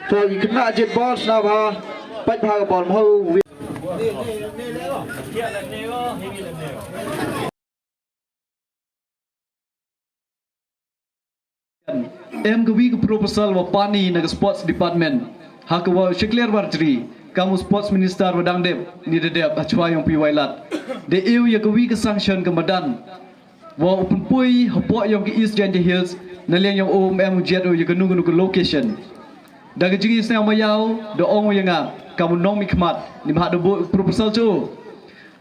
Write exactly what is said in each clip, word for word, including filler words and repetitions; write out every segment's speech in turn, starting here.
To, i kena jet bol sna bha, pait bha ka bol mho. Em ka wi ka proposal wa pani na ka sports department. Ha ka wa shakler war jri, kam u sports minister wa dang dep, ni da dep, ha chwa yong pi wailat. De eu ya ka wi ka sanction ka madan. Wa u pynpoi hapoh yong ki East Jaintia Hills, na liang yong u em u jet u ya kanu kanu ka location. Da ka jingïaseng ma yau, da ong u ya nga, kam u nong mi khmat, ni ma da bu proposal chu.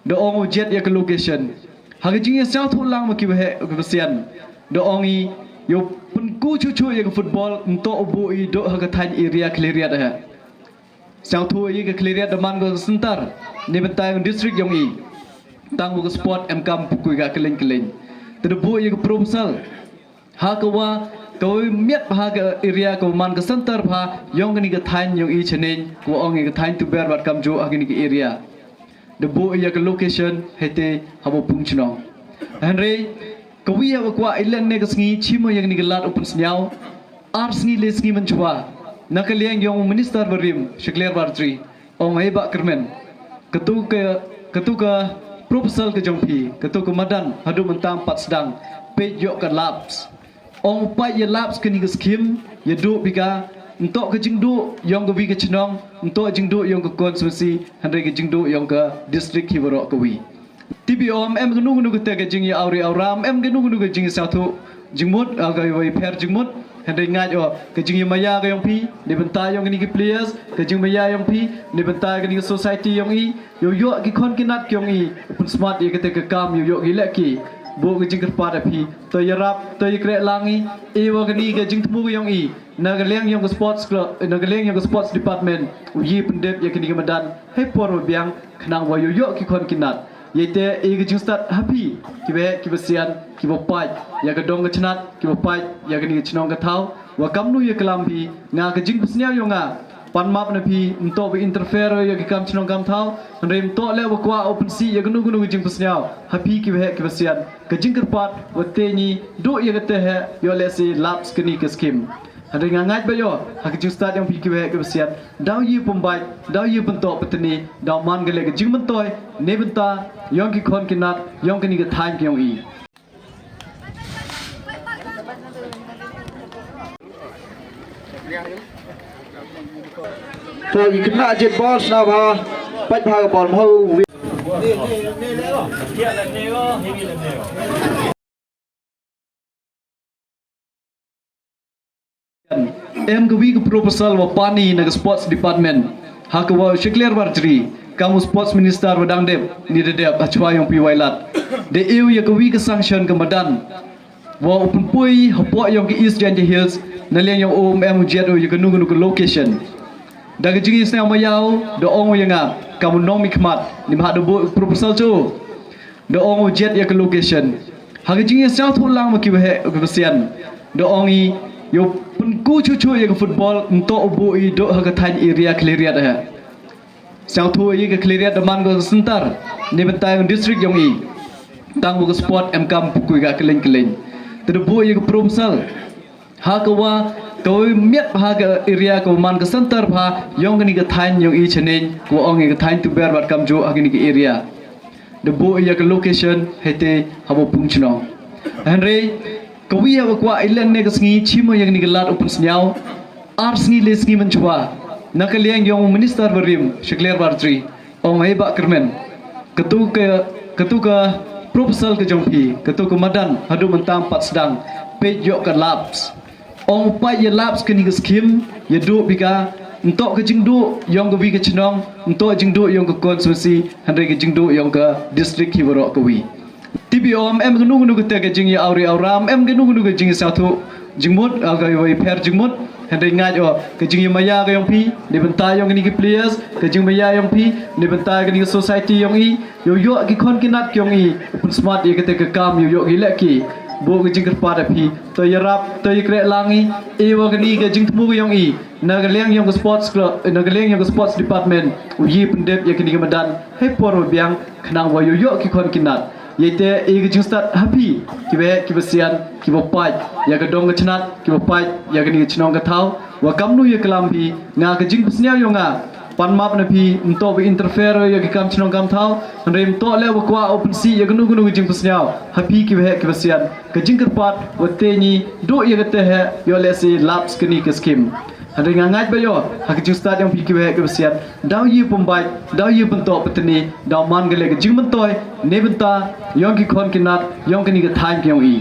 Da ong u jet ya ka location. Ha ka jingïaseng thu lang ma ki wa he ka basian. Da ong i, yo pynku chu chu ya ka football, nto u bu i do ha ka thaiñ area Khliehriat ha. Sngewthuh ïa ka Khliehriat da man ka center ne bynta yong district yong i. Tang ba ka sport em kam pukui ka kylliñ kylliñ. Te da buh ïa ka proposal. Ha ka wa ka wa miat ha ka area ka wa man ka center bha yong kani ka thaiñ yong i chaneng ka wa ong ïa ka thaiñ Tuber bad Kamjooh ha kani ka area. Da buh ïa ka location hete ha ba pung chnong. Hynrei ka wi ha ba kwah i len ne ka sngi chima ïa kani ka lad u pynsngew. Ar sngi le sngi mynchwa na ka liang yong u minister barim shakler bar jri ong ai ba kyrmen. Katu ka katu ka proposal ka jong phi katu ka madan haduh mynta em pat sdang. Peit ïoh ka laps. Ong u pait ïa laps kani ka skim ïa duh bika nto ka jingduh yong ka wi ka chnong nto jingduh yong ka constituency hynrei ka jingduh yong ka district hi baroh ka wi. Tibi om em kanu kanu kata ka jingïa awri awram em kanu kanu ka jingïa satu jingmut ka wai pher jingmut. Hynrei ngait o ka jingïa maya ka yong phi ne bynta yong kani ki players ka jingmaya yong phi ne bynta kani ka society yong i. Ïoh ïoh ki khon ki nat ki yong i u pynsmat ïa kata ka kam ïoh ïoh ki leh ki. Buh ka jingkyrpad ïa phi to ïarap to ïakreh lang i. Ewa kani ka jingthmu ka yong i na ka liang yong ka sports club na ka liang yong ka sports department u yi pyndep ïa kani ka madan. Hei por wa biang khnang wa ïoh ïoh ki khon ki nat. Ïa te e ka jingstad ha phi ki ba heh ki ba sian ki ba pait ïa ka dong ka chnat ki ba pait ïa kani ka chnong ka thaw. Wa kamnu ïa klam phi nga ka jingpysniaw yong nga. Pan map na phi nto ba interfere ïa ki kam chnong kam thaw. Hynrei nto le wa kwah u pynsi ïa kanu kanu ka jingpysniaw ha phi ki ba heh ki ba sian ka jingkyrpad wa te ngi duh ïa ka te heh ïoh le si laps kani ka skim. Hynrei nga ngait ba ïoh ha ka jingstad yong phi ki ba heh ki ba sian. Daw ïa pynbait daw ïa pyntok patni daw man ka le ka jingmyntoi ne bynta yong ki khon ki nat yong kani ka thaiñ ki yong i. To i kena jet bol sna bha pait bha ka bol mho. Em ka wi ka proposal wa pani na ka sports department ha ka wa shakler bar jri kam u sports minister wa dang dep ni da dep ha chwa yong pi wailat. De eu ya ka wi ka sanction ka madan wa u pynpoi hapoh yong ka East Jaintia Hills na liang yong u em u jet u ya kanu kanu ka location. Da ka jingïaseng ma yau da ong u ya nga kam u nong mi khmat ni ma da bu proposal chu. Da ong u jet ya ka location ha ka jingïaseng thu lang ma ki wa heh ki wa sian. Da ong i ïoh pynku chu chu ya ka football nto u bu i do ha ka thaiñ area Khliehriat ha. Sngewthuh ïa ka Khliehriat da man ka center ne bynta yong district yong i. Tang ba ka sport em kam pukui ka kylliñ kylliñ. Te da buh ïa ka proposal ha ka wa ka wa miat ha ka area ka wa man ka center bha yong kani ka thaiñ yong i chaneng ka wa ong ïa ka thaiñ Tuber bad Kamjooh ha kani ka area. Da buh ïa ka location hete ha ba pung chnong. Hynrei ka wi ha ba kwah i len ne ka sngi chima ïa kani ka lad u pynsngew. Ar sngi le sngi mynchwa na ka liang yong u minister barim shakler bar jri ong ai ba kyrmen. Katu ka katu ka proposal ka jong phi katu ka madan haduh mynta em pat sdang. Peit ïoh ka laps. Ong u pait ïa laps kani ka skim ïa duh bika nto ka jingduh yong ka wi ka chnong nto jingduh yong ka constituency hynrei ka jingduh yong ka district hi baroh ka wi. Tibi om em kanu kanu kata ka jingïa awri awram em kanu kanu ka jingïa satu jingmut ka wai pher jingmut. Hynrei ngait o ka jingïa maya ka yong phi ne bynta yong kani ki players ka jingmaya yong phi ne bynta kani ka society yong i. Ïoh ïoh ki khon ki nat ki yong i u pynsmat ïa kata ka kam ïoh ïoh ki leh ki. Buh ka jingkyrpad ïa phi to ïarap to ïakreh lang i. Ewa kani ka jingthmu ka yong i na ka liang yong ka sports club na ka liang yong ka sports department u yi pyndep ïa kani ka madan. Hei por wa biang khnang wa ïoh ïoh ki khon ki nat. Ïa te ïa ka jingstad ha phi kiba heh kiba sian, kiba pait ïa ka dong ka chnat, kiba pait ïa kane ka chnong ka thaw. Wa kamnu ïa ka lam phi, nga ka jingpynsñiaw ïong nga, pan map na phi, ym toh ba interfere ïa ka kam chnong kam thaw. Hynrei ym toh leh wa kwah u pynsih ïa kano kano ka jingpynsñiaw ha phi kiba heh kiba sian. Ka jingkyrpad wa te ngi duh ïa ka te heh, ïoh lehse lapse kane ka skim. Hynrei nga ngeit ba ïoh ha ka jingstad ïong phi kiba heh kiba sian, daw ïa pynbeit, daw ïa pyntoh pyntni, daw man ka leh ka jingmyntoi ne bynta ïong ki khon ki nat ïong kane ka thaiñ ka ïong i.